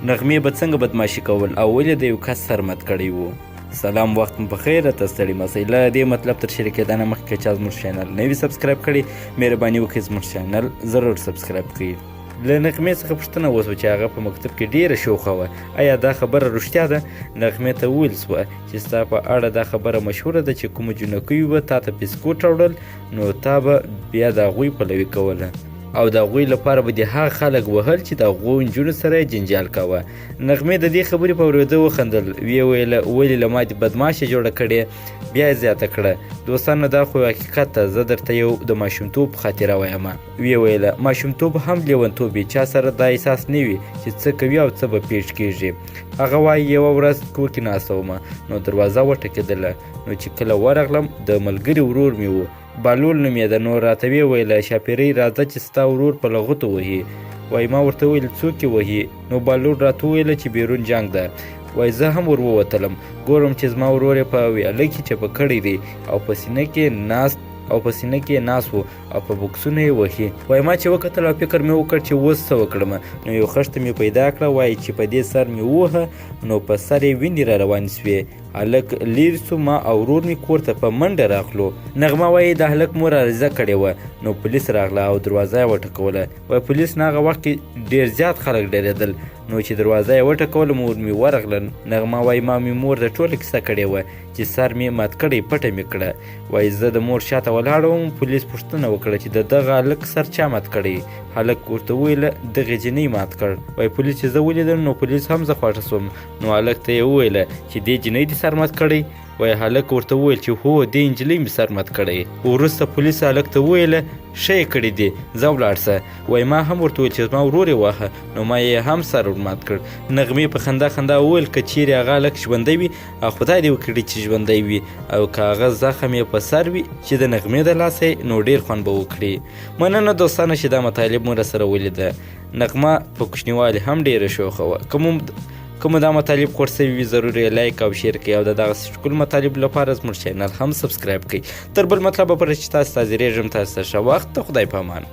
نغمې به څنګه بدمعاشي کول او ولې د یو کس سر مات کړی وو؟ سلام، وخت مو پخیر، ته ستړي مه له دې مطلب تر شریکېدا نه مخکې چا زموږ چینل نه وي subscribe کړی، مهرباني وکړئ زموږ چینل ضرور subscribe کړئ. له نغمې څخه پوښتنه وشوه چې هغه په مکتب کې ډېره شوخه وه، ایا دا خبره رښتیا ده؟ نغمې ته وویل شوه چې ستا په اړه دا خبره مشهوره ده چې کومو جینکیو به تا ته بسکوټ راوړل نو تا به بیا د هغوی پلوي کوله او د هغوی لپاره به دې هغه خلک وهل چې د هغو نجونو سره یې جنجال کاوه. نغمې د دې خبرې په اورېدو وخندل، ویې ویل ولې له ما دې بدمعاشه جوړه کړې؟ بیا یې زیاته کړه، دوستانو دا خو یو حقیقت ده، زه درته یو د ماشومتوب خاطره وایم. ویې ویل ماشومتوب هم لیونتوب وي، چا سره دا احساس نه وي چې څه کوي او څه به پیښ کیږي. هغه وایي یوه ورځ کور کې ناسته وم نو دروازه وټکېدله، نو چې کله ورغلم د ملګري ورور مې و، بالول نومېده، نو راته ویې ویل شاپېرۍ راځه چې ستا ورور په لغتو وهي. وایي ما ورته وویل څوک یې وهي؟ نو بالول راته وویل چې بیرون جنګ ده. وایي زه هم ور ووتلم، ګورم چې زما ورور یې په ویاله کې چپه کړی دی او په سینه کې ناست او په سینه کې ناست و او په بکسونو یې وهي. وایي ما چې وکتل او فکر مې وکړ چې اوس څه وکړم، نو یو خښته مې پیدا کړه، وایي چې په دې سر مې ووهه نو په سر یې وینې را روانې شوې. هلک لیر سو، ما او ورور مې کور ته په منډه راغلو. نغمه وایي د هلک مور عریضه کړې وه، نو پولیس راغله او دروازه یې وټکوله. وایي پولیس نه هغه وخت کې ډېر زیات خلک ډېرېدل، نو چې دروازه یې وټکوله مور مې ورغله. نغمه وایي ما مې مور ته ټوله کیسه کړې وه چې سر مې مات کړی، پټه مې کړه. وایي زه د مور شاته ولاړه وم، پولیس پوښتنه وکړه چې د دغه هلک سر چا مات کړی؟ هلک ورته وویل دغې جینۍ مات کړ. وایي پولیس چې زه ولیدم نو پولیس هم زه خوښه شوم، نو هلک ته یې وویل چې دې جینۍ دې سر مات کړی؟ وایي هلک ورته وویل چې هو، دې نجلۍ مې سر مات کړی. وروسته پولیس هلک ته وویل ښه یې کړي دي، ځه ولاړ شه. وایي ما هم ورته وویل چې زما ورور یې واهه، نو ما یې هم سر ورمات کړ. نغمې په خندا خندا وویل که چیرې هغه هلک ژوندی وي او خدای دې وکړي چې ژوندی وي او که هغه زخم یې په سر وي چې د نغمې د لاسه یې، نو ډېر خوند به وکړي. مننه دوستانو چې دا مطالب مو راسره ولیده. نغمه په کوچنیوالي هم ډېره شوخه وه. که مو دا مطالب خوښ شوي وي ضرور یې like او share کړئ او د دغسې ښکلو مطالبو لپاره زموږ channel هم subscribe کړئ. تر بل مطلب پورې چې تاسو ته حاضرېږم، تاسو ته ښه وخت، د خدای په امان.